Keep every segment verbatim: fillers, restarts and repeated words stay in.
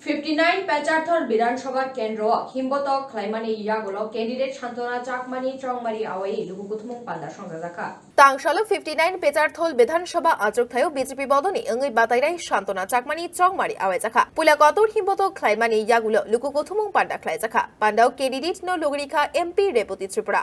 Fifty nine Pecharthal Bidhan Sabha Kendro o himbotok khlaimani yagulo candidate Santona Chakmani chongmari awai luku kuthumung panda songjajakha. Tangsalo fifty nine Pecharthal Bidhan Sabha achuk thaio B J P bodoni wngwi batainai Santona Chakmani chongmari awaijakha. Puila kotor himbotok khlaimani yagulo luku kuthumung panda khlaijakha. Pandao candidate no lugurikha M P Reputi Tripura.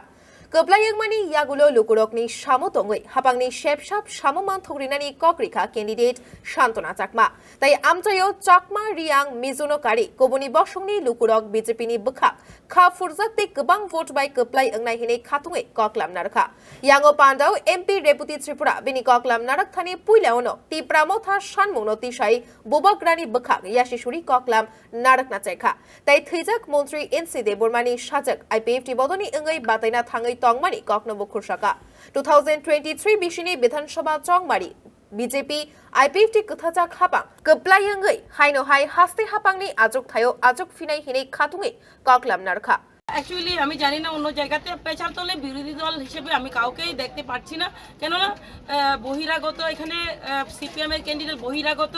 Kwplai wngmani yagulo lukurokni samo tongwi hapangni sepsap samo manthok rinani kok rikha candidate Santona Chakma. Tai amchaio Chakma, Riang, Mizono kari kubuni bosongni lukurok B J P ni bwkhak kha phurjak tei kwbang vote bai kwplai wngnai hinwi khatungwi koklam narwkha. Yango pandao M P Reputi Tripura bini koklam narwk thani puilaono Tipra Motha sanmungno tisai bubagrani bwkhak yasisuri koklam narwkna chaikha. Tai thwijak montri N C Debbarmani sajak I P F T bodoni wngwi bataina thangwi tongmani kokno bo khursaka. Two thousand twenty-three bisini Bidhan Sabha chongmari B J P I P F T kwthajak hapang kwplai wngwi haino hai haste hapangni achuk thaio achuk phinai hinwi khatungwi koklam narwkha. Actually, আমি জানি না অন্য জায়গাতে, পেচারতলে বিরোধী দল হিসেবে আমি কাউকেই দেখতে পাচ্ছি না, কেননা আহ, বহিরাগত এখানে সিপিএম এর ক্যান্ডিডেট বহিরাগত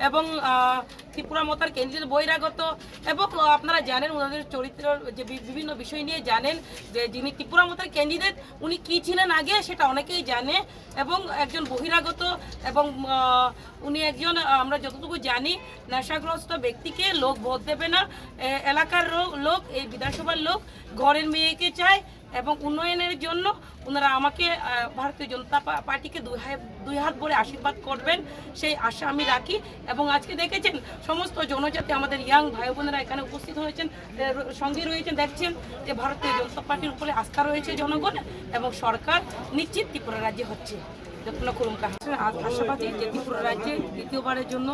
এবং আহ, ত্রিপুরা মতার ক্যান্ডিডেট বহিরাগত এবং আপনারা জানেন ওনাদের চরিত্র যে বি- বিভিন্ন বিষয় নিয়ে জানেন যে যিনি ত্রিপুরা মতার ক্যান্ডিডেট উনি কি ছিলেন আগে সেটা অনেকেই জানে এবং একজন বহিরাগত এবং আহ, উনি একজন আহ, আমরা যতটুকু জানি নেশাগ্রস্ত ব্যক্তিকে লোক ভোট দেবে না। এ- এলাকার লো- লোক, এই বিধানসভার লোক ঘরের মেয়েকে চায় এবং উন্নয়নের জন্য ওনারা আমাকে আহ, ভারতীয় জনতা পা- পার্টিকে দুই হাত দুই হাত ভরে আশীর্বাদ করবেন, সেই আশা আমি রাখি। এবং আজকে দেখেছেন সমস্ত জনজাতি আমাদের ইয়াং ভাই বোনেরা এখানে উপস্থিত হয়েছেন, এ, র- সঙ্গে রয়েছেন, দেখছেন যে ভারতীয় জনতা পার্টির উপরে আস্থা রয়েছে জনগণ এবং সরকার নিশ্চিত ত্রিপুরা রাজ্যে হচ্ছে। যতক্ষণ করুন কাজ। আ- আশাবাদী যে ত্রিপুরা রাজ্যে দ্বিতীয়বারের জন্য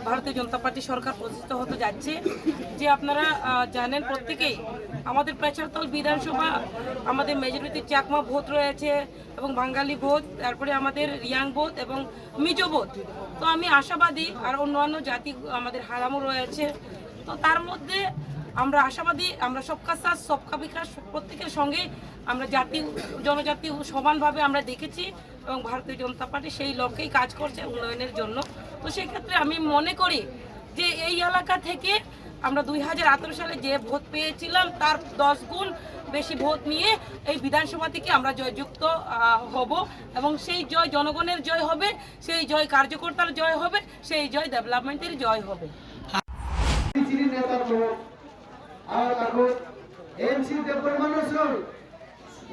ভারতীয় জনতা পার্টি সরকার প্রতিষ্ঠিত হতে যাচ্ছে। যে আপনারা আহ, জানেন প্রত্যেকেই আমাদের পেচারতল বিধানসভা আমাদের মেজরিটি চাকমা ভোট রয়েছে এবং বাঙালি ভোট, তারপরে আমাদের রিয়াং ভোট এবং মিজো ভোট। তো আমি আশাবাদী আর অন্যান্য জাতি আমাদের হালামও রয়েছে। তো তার মধ্যে আমরা আশাবাদী, আমরা সবকা সাথ সবকা বিকাশ, প্রত্যেকের সঙ্গে আমরা জাতি জনজাতি সমানভাবে আমরা দেখেছি এবং ভারতীয় জনতা পার্টি সেই লক্ষ্যেই কাজ করছে উন্নয়নের জন্য। তো সেক্ষেত্রে আমি মনে করি যে এই এলাকা থেকে আমরা দুই হাজার আঠারো সালে যে ভোট পেয়েছিলাম তার দশ গুণ বেশি ভোট নিয়ে এই বিধানসভা থেকে আমরা জয়যুক্ত আহ, হব এবং সেই জয় জনগণের জয় হবে, সেই জয় কার্যকর্তার জয় হবে, সেই জয় ডেভেলপমেন্টের জয় হবে। Chini neta to, aro takhuk M C Debbarmano chwng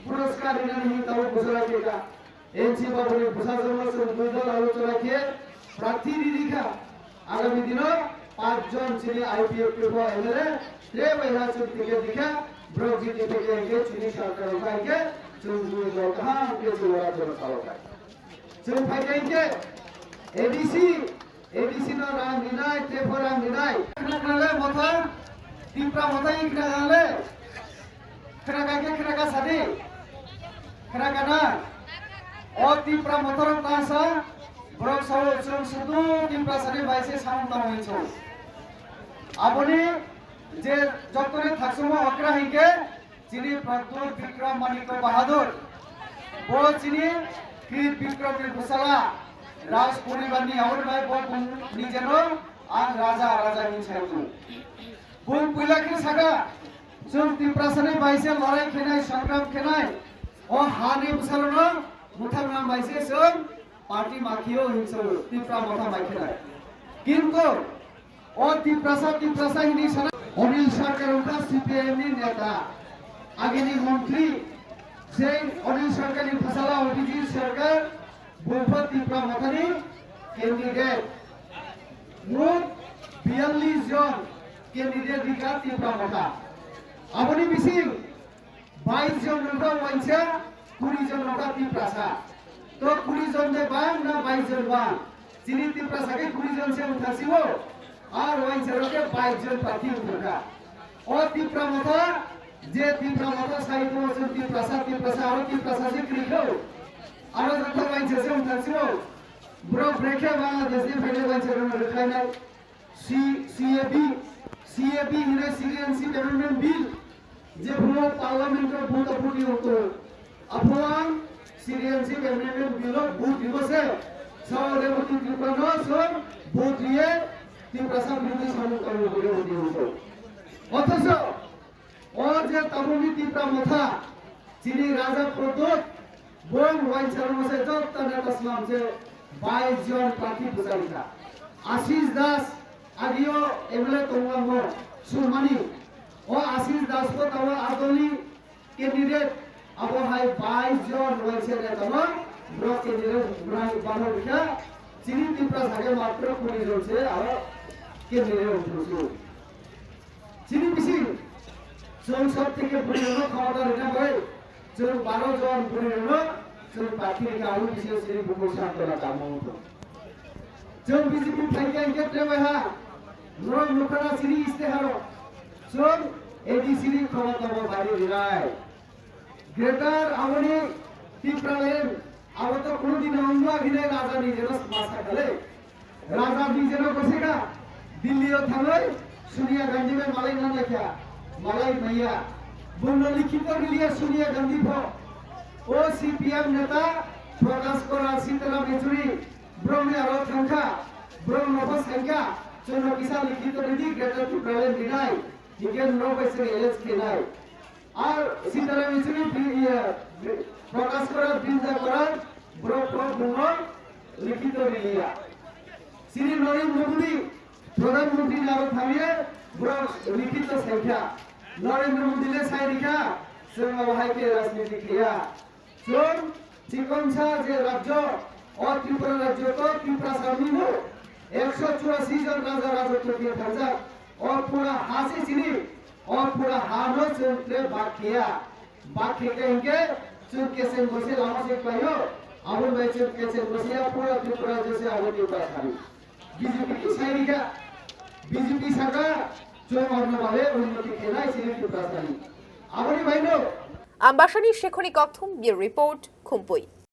puraskar rinani hinwi tabuk bwswk lai khe kha. N C Babuni bwsajwkno chwng dui dol alochona khe prarthi riri kha. Agami dino panch jon chini I P F T bo M L A tre bai ha chwng ticket rikha, borok jiti phaikha hinkhe chini sarkar rok hai khe chwng dui dol kaham khe chwng ora jono salokha. Chwng phaikha hinkhe A D C, A D C no rang rinai, tei pho rang rinai. Khna khna le motha, Tipra motha i khna khna le. Khna kha khe khna kha sadi. Khna kha na. O Tipra motha rok ta sa, borok sao chwng sudu Tipra sadi bai se samung tamo hinso. Aboni je jottoni thaksumo okra hinkhe, chini Pradyot Bikram Manikya Bahadur, bo chini Krit Bikram ni bwsala, Raj poribar ni aboni bai bo bung ni jeno ang raja, raja hin sai tongo. Bung puila khe saka, chwng Tiprasa ni bai se lorai khenai, sangram khenai, o ha ni bwsalo no butharna bai se chwng party makhio hinso Tipra motha bai khenai. Kintu O Tiprasa, Tiprasa hinwi sana. Anil Sarkar wngkha C P I M ni neta. Agini montri, sei Anil Sarkar ni bwsala Abhijit Sarkar, bungpha Tipra Mothani candidate. Mot biyallis jon candidate rikha Tipra Motha. Aboni bising bais jon wngkha waisa, kuri jon wngkha Tiprasa. To kuri jon de bang na bais jon bang? Chini Tiprasa khe kuri jon se wngthang sio, ar waisa rok khe bais jon prarthi wngkha. O Tipra Motha, je Tipra Motha sai tongo chwng Tiprasa, Tiprasa aro Tiprasa se kwrwi kho. Aro jotho waisa se wngthang sio. Borok brekhe Bangladesh ni phainai waisa rok rwkhlainai. C-, C A B, C A B hwnwi Citizenship Amendment Bill, je phuru Parliament o vote approve wngkho, aphuru ang Citizenship Amendment Bill o vote ribo se, sao Reputi Tripura no so vote riye Tiprasa birodhi samung tangwi rwo. Othocho o je tabukni Tipra Motha, chini Raja Pradyot, bong wainsa rwngse joto neta slam se bais jon prarthi bwcharikha. Ashish Das agio M L A tonglango sumani, o Ashish Das bo tabo adolni candidate, abo hai bais jon wainsa neta no, bro candidate bwrang bano rikha, chini Tipra sake matro kuri jon se aro candidate rwngse. Chini bising chwng sob theke bwrwi rwno khawda rwna bai chwng baro jon bwrwi rwno chwng party rikha, abo bising chini bukhuk santona tamo wngkha. Chwng B J P phaikha hingkhe trebai ha norok nukha na chini isteharo chwng A D C ni khawda tamo bari rinai. Greater aboni Tipraland abo to kunu din wngma hinai raja ni jeno masa kale. Raja di jeno goseka Delhi o thangoi Sonia Gandhi bai malai nang lekha, malai maya. Bungno likhito riliya Sonia Gandhi pho. O C P M neta Prakash Karat, Sitaram Yechury, bromni aro thangkha, bromno pho sankha, chwngno kisa likhito ridi Greater Tipraland rinai, hingkhe norok bai chwng arrest khenai. Ar Sitaram Yechury, iya, Prakash Karat, Brinda Karat, borok borok bungno likhito riliya. Chini Narendra Modi, Pradhan Mantri ni aro thangye borok likhito saikha. Narendra Modi le sai rikha, chwng abo hai khe rajniti kheya. Chwng chikonsa je rajyo, o Tripura rajyo to Tiprasa ni bo ekso churasi jon raja rajotwo khe thangjak. O pura ha se chini, o pura ha no chwng tre bak khiya. Bak khikha hinkhe chwng kecheng bo se lama se khlaio. Aboni bai chwng kecheng bo se ya pura Tripura rajyo se abo Tiprasa ni. B J P khe sai rikha, B J P saka chwng orno bale unnoti khenai chini Tiprasa ni. Aboni bai no. Ambasani Shekhoni Kokthum, Bureau Report, Khumpui.